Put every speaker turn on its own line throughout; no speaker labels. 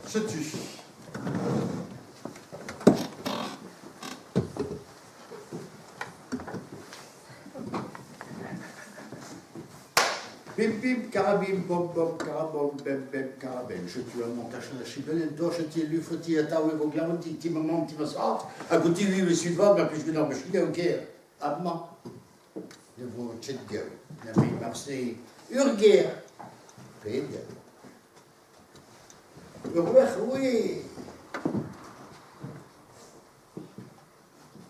Setu. Bim bim karabim bom bom karabom bem bem karabem. Setu amañ tachenn ar chibellenn dorchet ti lufreti atav e vo glavanti ti ma mamm ti ma zad hag o ti ivez vat ma plij gant ar machine ker. Amañ ne vo ket gaou nemet marse ur ger peder. Ur wech oe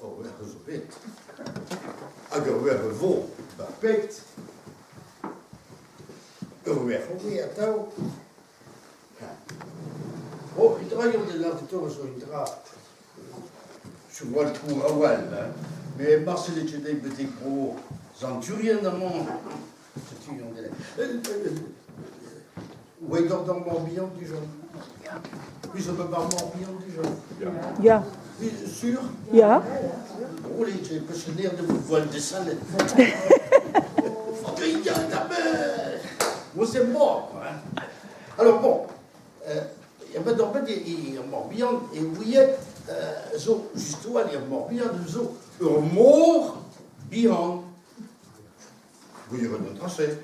Ur wech zo bet. Hag ur wech vo 'ba pet. Ur wech oe atav. Oh, un dra eo da lâret zo un dra. Sur kou a-walc'h, hein. Mais marse n'eo ket dezhi betek bro Sant-Urien amañ. Setu an dele. Oa d'ar Morbihan dija? Oui, zo bet bar Morbihan dija?
Ya.
Oui, sûr?
Ya.
Drôle, j'ai passionné de vous voile de salade. Moi, c'est mort, quoi. Hein. Alors bon, ya bet ur bet e Morbihan e ouiet zo just a-walc'h er Morbihan zo ur mor bihan. Gouiet an dra-se.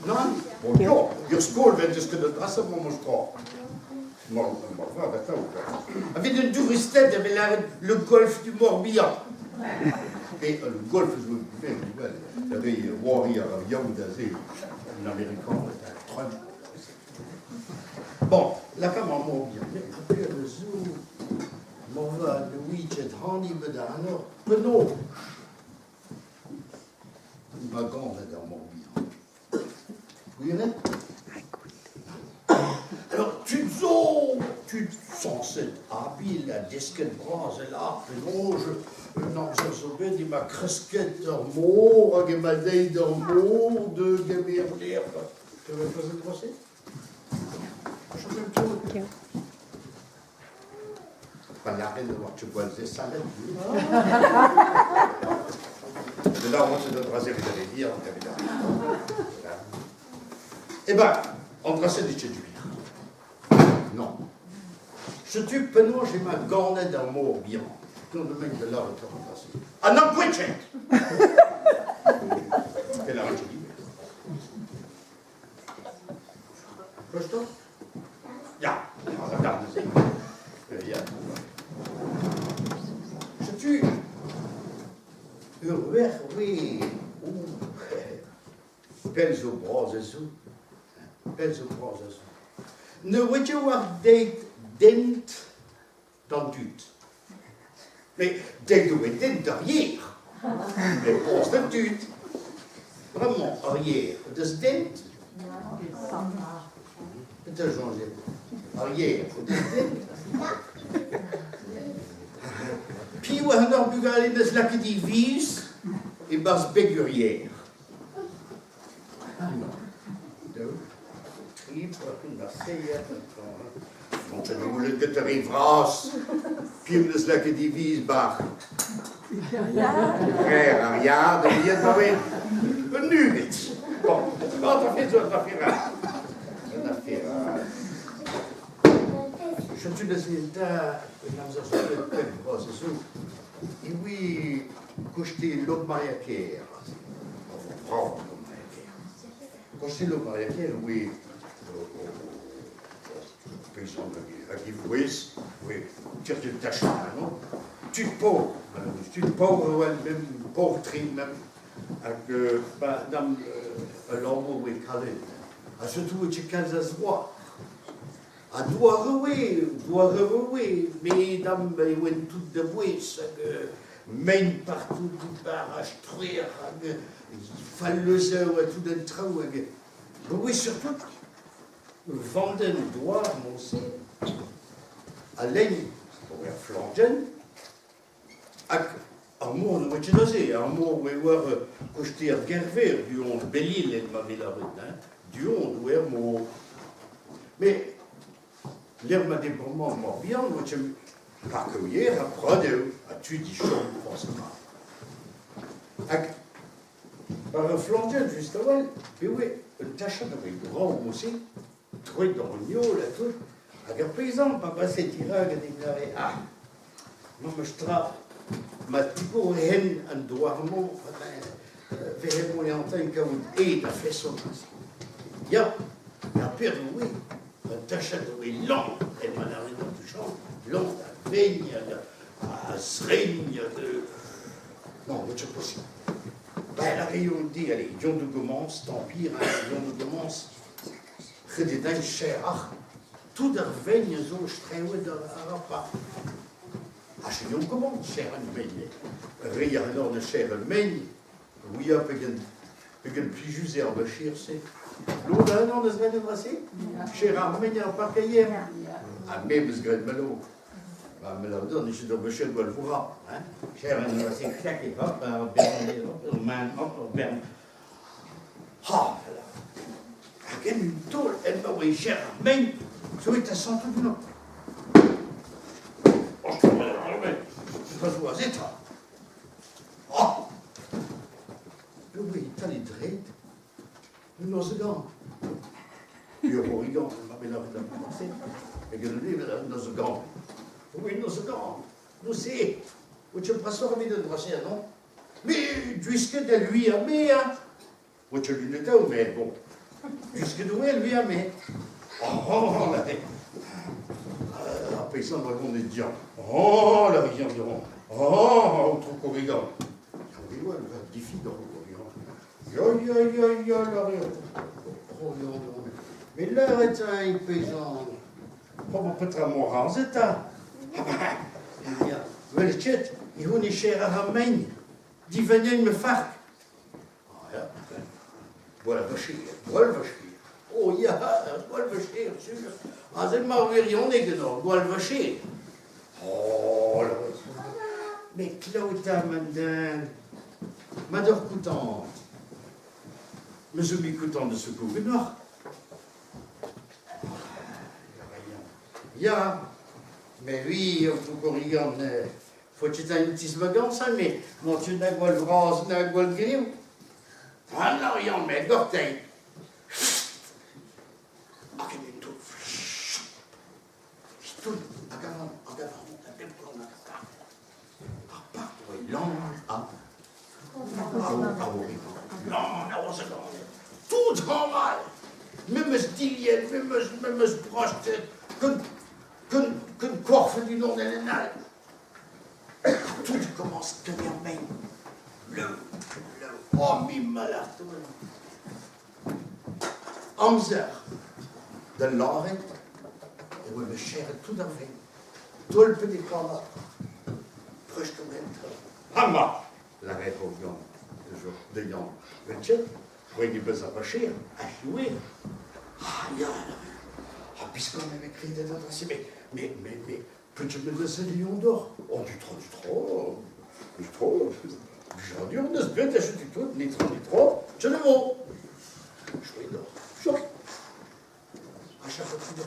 Nann, bon, ya, ur skol 'vez desket an dra-se memes tra. Moarvat atav. Evit an douristed e vez lâret le golfe du Morbihan. Pe le golfe zo ivez, re c'hoari ar yaou da se, an Amerikaned, Trump. Bon, lakaomp ar Morbihan. Mais a zo moarvat ne ouiet hani bet ac'hanoc'h penaos. Ma ganet er Morbihan. Gwir eo? Alors, tud zo, tud sañset abil ha desket bras e lâr penaos un amzer zo bet emañ kresket ur mor hag emañ deuet ur mor da gemer lec'h. Tu veux poser le procès? Pa lâret e oa ket gwall zesalet. De là, on se donnera evit ar re evit ar Eh ben, an dra-se n'eo ket gwir. Non. Setu penaos emañ ganet ar mor bihan. Gant le mec de lâret an dra-se. An ampouetchet! Pe lâret ket ivez. Prest Ya, ya, neuze. Ya. Setu ur wec'h oe pell zo bras a zo. Pell zo bras a zo. Ne oa ket war deit dent d'an dud. Met deit oe dent d'ar yer. Met bras d'an dud. Bremañ ar yer o deus dent. Petra soñjet? Ar yer o deus dent. Piv ac'hanoc'h bugale 'neus lakaet e viz e-barzh beg ur yer? Daou, tri, Kontet eo goulenn get ar re vras. Piv 'neus lakaet e viz 'bar? Frère ar yard a viet ma wez. Un ugent. Bon, mat a fait zo un affaire all. Un affaire all. Setu neuze da un amzer zo bet pemp bloaz zo. E oe koste Lokmaria-Kêr. Brav Lokmaria-Kêr. Koste Lokmaria-Kêr e oe peizant hag e vouezh, oe tirket tachenn non? Tud paour, tud paour e oant mem, paour-tre mem, hag ba dam ul labour oe kalet. Ha surtout oe ket kalz a zoar. Ha douar oe, douar oe, met dam e oent tout da bouez hag mein partout, barraj truer hag falleuzeu ha tout an traoù hag oe surtout vandenn douar mod-se a lein oe ar flañjenn hag ar mor ne oa ket aze, ar mor oe war koste ar Gerver du-hont, Belle-Île ma vez lâret hein, du-hont oe ar mor. Met lec'h ma dez bremañ Morbihan oa ket parkeier ha pradeù ha tud e chom forzh mat. Hag War ur flañjenn just a-walc'h e oe un tachad a voe brav mod-se, troet d'an heol ha tout. Hag ar peizant pa base dirak a deklare ah, memes tra, ma tigor hen an douar-mañ, vehe moiantañ kaout ed a-feson aze. Ya, ar pezh oe, un tachad oe lan, el ma lâret an tuchant, lan a vegn, a zregn, de... Non, mais c'est possible. Ben, la rayon dit, allez, yon de commence, tant pis, hein, yon de commence. Redet cher, tout ar vegn a zo strewet ar ar park. Ha setu komañs cher an mein. Reiñ a ran da cher al mein, ouia pegen, pegen plijus eo ar bachir-se. Lod a deus graet an dra-se? Cher ar mein ar parkeier. Ha me 'm eus graet ma lod. Ba me lâr deoc'h, n'eo ket ur bachir gwall vourrapl. Hein? Cher an dra-se klak e hop, ur bern, ur maen hop, ur bern. Ha, hag en un taol en ma oa cher ar mein, zo e tasantout unan. Pa zo aze 'ta. Oh! Peogwir e-tal e dreid, un eus gant. Ur c'horrigan, ma bet lâret ar se, hag un eus gant. Oui, un eus gant. Neuze, o teu brasoc'h evit an dra-se, non? Mais gwisket da lui ha me, hein. O teu lunetaoù, mais bon. Gwisket oe lui ha me. Oh, la Ar peizant va gont e dian. Oh, la rivière de Ron. Oh, aotrou Korrigan. Korrigan, va difi d'or Korrigan. Ya, ya, ya, ya, la rivière. Korrigan de Ron. Mais l'heure est un paysan. Oh, petra m'o razet 'ta? Ya, welet ket, e c'hounez cher ar mein, divennet ma fark. Ah ya, gwall vacher, gwall vacher. Oh ya, gwall vacher, sur. Aze emañ ar wirionez ganeoc'h, gwall vacher. Oh là, mais klaotañ ma den, ma doc'h koutant. Me zo bet koutant da sekour ganeoc'h. Ya, mais oui, aotrou Korrigan, faut ket un tismagañs, mais n'on ket na gwall vras na gwall grev. Ah non, Yann, mais gortein. Hag en un taol, tout, hag avant, hag avant, a bep korn hag a Ar park oa lan a Lan a oa Tout hañval! Memes dilhad, memes, memes brosted, gant, gant, gant korf en unan en un all. Tout commence tenir mein. Le, le, oh, mi malard. Amzer da lâret e oa bet serret tout ar vein. Tolpet e koad prest an hent. Hama! Lâret eo Yann de Yann. Vel-se, roet eo bezañ pacheet, ha ivez. Ah ya, ha biskoazh ne vez kredet an dra-se, mais, mais, mais, mais, petra meus a Lyon d'or? Oh, du trop, du trop, du trop. Blijadur neus bet ha setu tout, netra, netra, je ne vo. Chouette d'or, chouette. À chaque fois que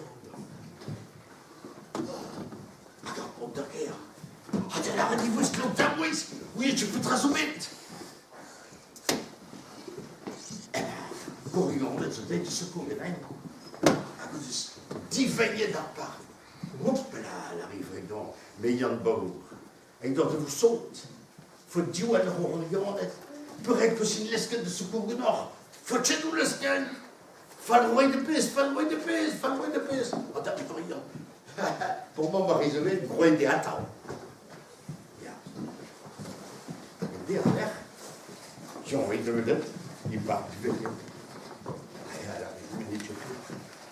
Hag ar paotr da gêr. Ha da lâret e voe sklav damouez, oui, tu petra zo bet. Korriganed zo deuet da sekour ganin. Hag o deus divegnet ar park. Hop là, l'arrive gant me Yann Baour. Hag doc'h da vo sot. Faut diwall ar c'horriganed. Perak peus int lesket da sekour ganeoc'h? Faut ket o leskel. Fall roit de pezh, fall roit de pezh, fall roit de pezh. Ha da Yann. Pour moi, ma rizolet, groet de atav. Ya. Hag an derlec'h, Jean-Louis Deudet, e bart Duvelet.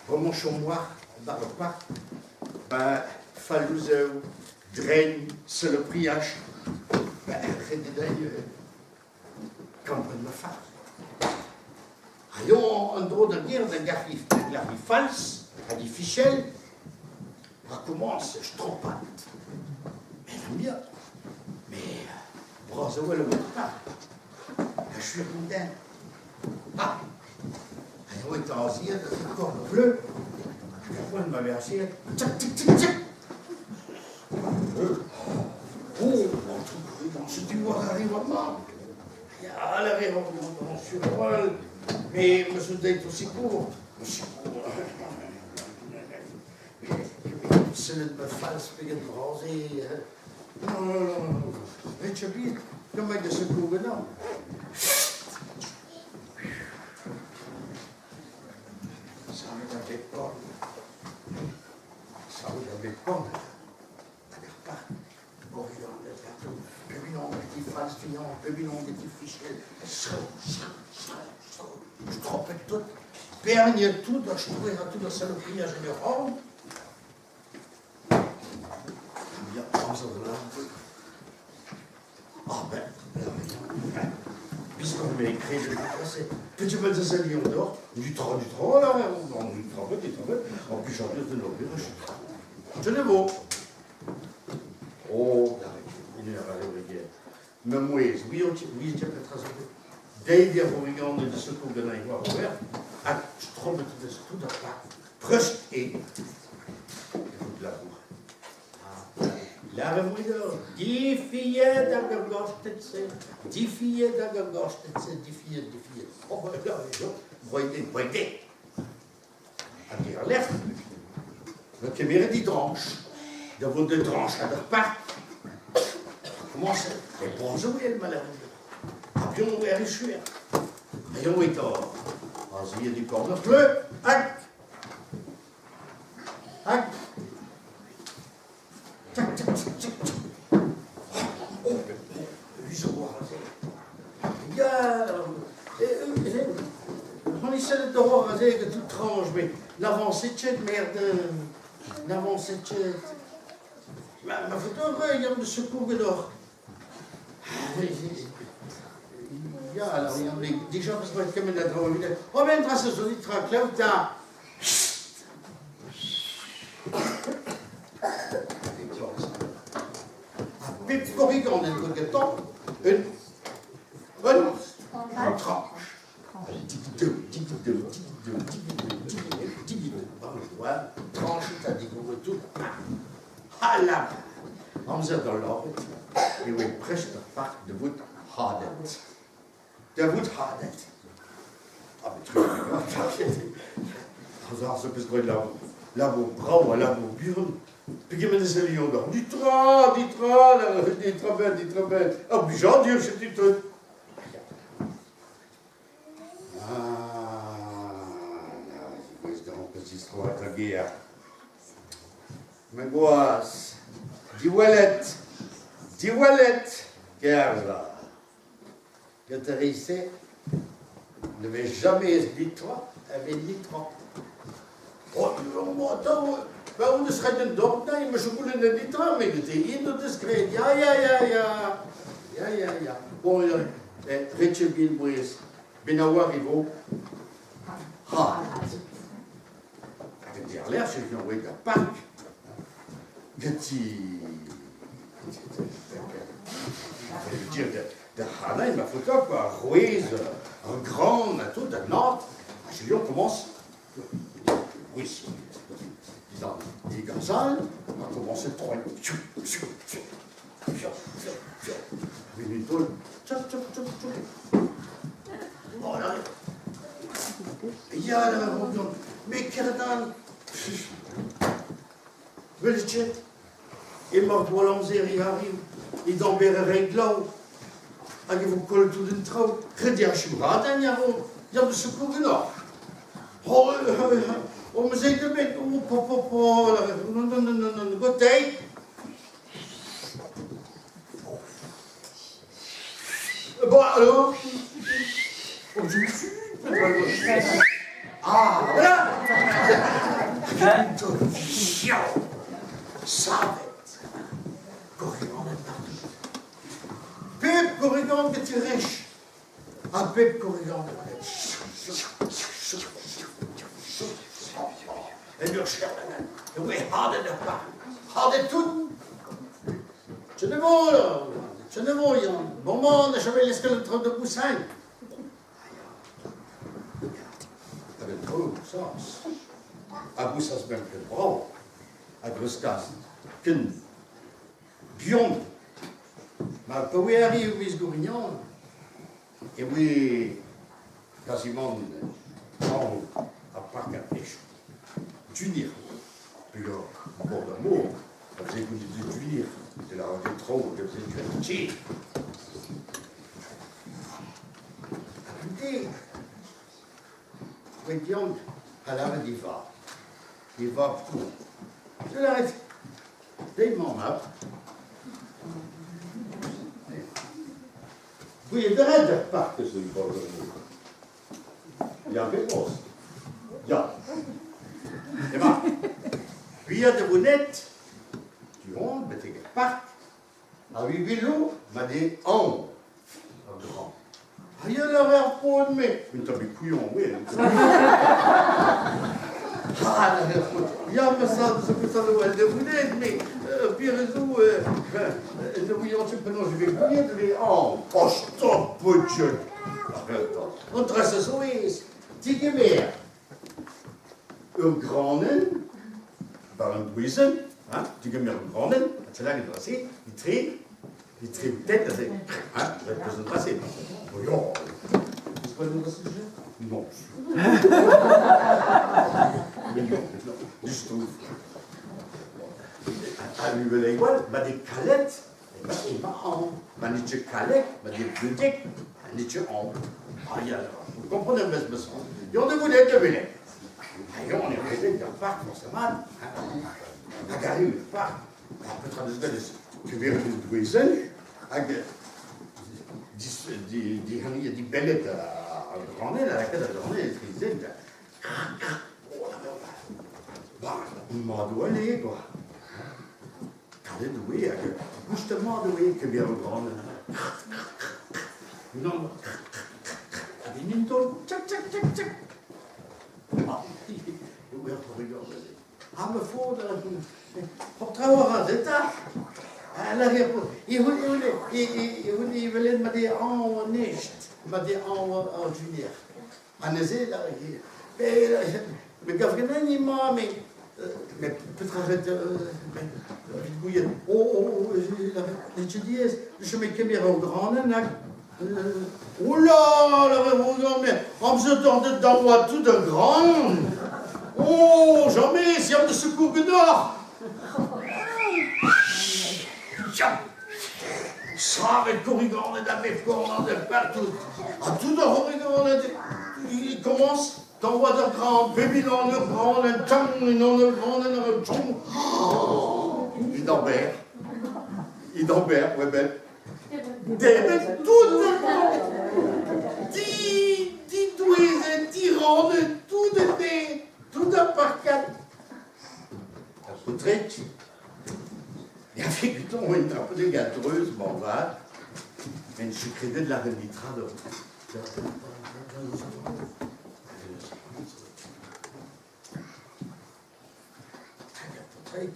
Bremañ chom war war ur park, ba fallouzeù, dren, salopriaj, ba ret eo dezhi kompren ma fall. Ha eo an dro da gêr da garri, da garri fals hag he fichell, ra komañs stropat. Mais la mia, mais bras a-walc'h eo ar park. Ha sur an den. Ah! Ha eo eta azeet a korn bleu. Hag ar c'hoant ma vez azeet, tchak, tchak, tchak, tchak. Oh, aotrou Korrigan, setu war ar re war-mañ. Ya, lavaret on sur a-walc'h, mais me zo deuet o sikour. O sikour. Sellet ma falz pegen bras eo. Non, non, non, non. Richard Beat, comment de secours ganeomp? Savet a bep korn. Savet a bep korn. Hag ar park, Orianed ganto, pep unan ganti falz-vihan, pep unan ganti fichel, sro, sro, sro, sro, stropet tout, berniet tout da stouer ha tout da salopriaj en ur c'horn. Ya, amzer da lâret. Ah ben, ben, puisqu'on met écrit de français, que tu veux des millions d'or, du train, du train, là, non, du travail, du travail, en plus j'en viens de l'ouvrir, je ne Oh, Ma mouezh, deiz ar Rovigan de secours ganin war ober, ha stromet deus tout ar park. Prest eo evit labour. Lâret 'vo deoc'h, difiet hag ar gorstenn-se, difiet hag ar gorstenn-se, difiet, difiet. Oh, ben, broit broit Hag war-lerc'h, 'vo kemeret e drañch, da vont da drañchat ar park. Komañset, e Porzh-Ouel ma lâret. Ha piv er echuer? Ha eñ eta, azeet e korn ar kleub, hag... hag... Tak, tak, tak, tak, tak. Oh, oh, aze. Ya, on essaie de voir aze que tout tranche, mais n'avancez ket, merde, n'avancez ket. Ma, ma photo, il y a de secours ganeoc'h. Ya, alors, déjà, parce que kement a dro evit. Oh, ben, dra se zo dit tra klev ta. Ha pep korrigan en doa gantañ un un trañch. Dik-deu, dik-deu, dik-deu, dik-deu, dik-deu, dik-deu. Trañchet ha digoret tout. Ha la! Amzer da lâret e oa prest ar park da vout hadet. Da vout hadet. Ah, met trugarez. Ar zo peus graet labour. Labour brav ha labour buan. Pegement ez a ober? Ditra, ditra, ditra bet, ditra bet. Ur blijadur, setu tout. Ah, gouez deomp eus distro da gêr. Ma gwaz, diwelet, diwelet, kerzh Gant ar re-se ne vez james netra a vez netra. Oh, ben on deus ret un dorn dezhi, ma je goulenn netra, met int o deus graet. Ya, ya, ya, ya. Ya, ya, ya. Bon, ret eo din mouezh. Ben a oar e vo. Ha. Hag an diarlerc'h, je viens envoyer da park. Ganti... Da c'hanañ ma faota quoi, ar rouez, ar gran ha tout, da Nantes. Ha Julien commence. Oui, dans les gazales, on a commencé trop. Ya, met Kerdan, welet ket, emañ gwall amzer e arriv, e damber a reiñ glav, hag e vo kollet tout an traoù. Krediñ a chimradenn a vo, ya da sekour ganeoc'h. Oh, oh, ma zeit ebet, oh, po, po, po, non, non, non, non, non, gotei. Bon, alors Oh, je me suis... Ah, voilà. Savet. Korriganed partout. Pep korrigan get e rech. Ha pep korrigan En ur cherbenn, e voe hadet er park. Hadet tout. Tenez-vous là! Tenez-vous, Yann! Bon, bon, ne chomez leskel an traoù da boussañ! Hag an traoù bousas. Ha bousas ben ket brav. Ha dreuskas ken buan. Ma pa oe arri miz Gourignan, e oe quasiment anv ar parkad echu. Dunir. Peogwir bord ar mor, a veze gounezet gwir, da lavaret traoù hag a veze graet te. Ha goude, oa Yann a lâret d'e vab, d'e vab kozh, da lâret dezhi mañ Gouiet a ret er park eus bord ar mor. Ya, penaos? Ya. Emañ. Gwiad a vo net du-hont betek er park, ha Wilo ma n'eo anv ar dra. Ha ya lâre ar paotr-me. Un tammig couillon oui. Ah, lâre ar paotr. Ya, ma sad, zo ket sad o da vonet, me. Pire zo, ne ouian ket penaos e vez gouiet, e vez anv. Oh, stop, paotr! An dra-se zo aes. Digemer ur granenn war un bouezenn, hein, digemer ur granenn, ha te lakaet dra-se, etre, etre ho tête aze, hein, eus an dra-se. Oh ya, eus pas an dra-se déjà? Non. Mais non, non, du tout. Ha uvelegwell, ma de kalet, Emañ anv. Ma n'eo ket kalek, ma n'eo bleudek, n'eo ket anv. Ah ya, vous comprenez mes me semble. Et on voulait de welet. Ha on est redek d'ar park forcément. Hag arri er park, ha petra deus bet eus keverit eus douezenn, hag dihaniet dibellet ar granell, a lakaat ar granell etre zen da Bah, mat oa le, quoi. Kalet oe hag goustet mat oe kemer ur granenn. Unan hag en un taol tchak tchak tchak tchak. Ah, oe ar torrigan neuze. Ha ma faot hor traoù a ra eta. Ha lâret e c'houl evel ma dez anv an echt, ma dez anv ar junior. Ha neuze me gav ganin emañ me met petra ret evit gouiet oh n'eo ket diaes chom e kemer ur granenn hag oh là la amzer dornet da oa tout ur gran oh jamais si am de secours ganeoc'h ya Savet korriganed a bep korn de partout. Ha tout ar c'horriganed, il commence d'envoi ur gran, pep unan ur gran, un tamm, unan ur gran, un tamm. Idamber. Idamber, ouais ben. Debet tout Di, di douezet, di rannet, tout ete, tout ar parkad. Ar paotred, Ya fekuton oa un trapodeg a-dreuz moarvat, met ne ket kredet lâret netra da Hag ar paotred.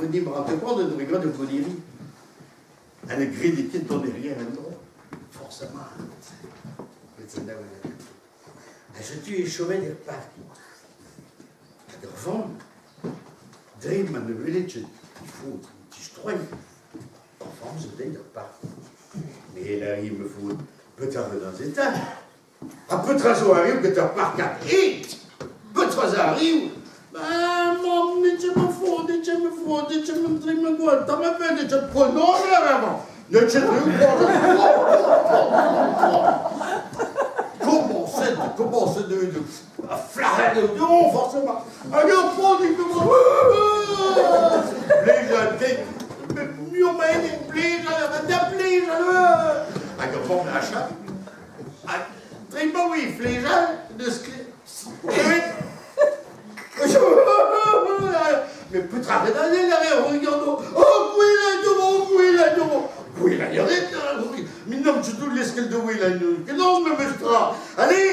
René Brantepont en doa graet ur goneri. Ha ne grede ket dont er gêr en-dro, forzh mat. Met se Ha setu e chomet er park. Hag ur vamm, dre ma ne wele ket he faotr distroiñ, ur vamm zo deuet er park. Me 'lâri ma faotr, petra 'vo neuze 'ta? Ha petra zo arriv get ar parkad ed? Petra zo arriv? Mamm, n'eo ket ma faot, n'eo ket ma faot, n'eo ket ma dre ma gwall, tamm ebet, n'eo ket pronomer amañ. N'eo ket Commencez, commencez de, de, à flac'het de non, forcément. Hag ur paotr il commence. Blejal, murmen, blejal, da blejal. Hag ur paotr achat. Ha dre ma oe flejal, deus ket. Mais petra ret aze la regardons. Oh, gouela, gouela, gouela, Mais non, tu tout lesquels de ouela, non, mais mestra. Allez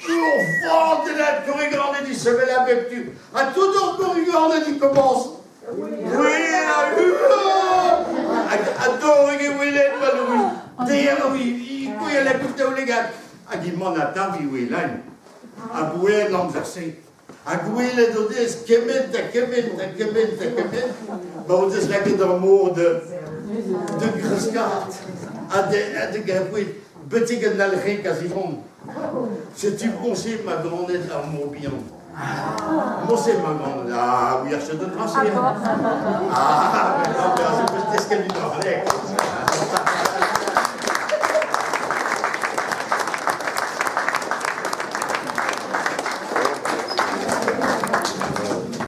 Ur de la korrigorned il se met la bep tu. Ha tout ur korrigorned il commence. Ouela, Hag dorig e welet, ma Der, oui, gouela koutaoulegad. Hag emañ atav e welan. Ha gouel amzer-se. Ha gwelet o dez kement ha kement ha kement ha kement ma o deus lakaet ar mor de, de greskaat ha de, ha de gavouet. Betek an alc'heg a zihon. Setu moñse ma ganet ar Mor-Bihan. Moñse ma ganet. Ah, oui, ar cheud an dra-se. Ah, ben non, ben aze 'peus desket dit ar galleg.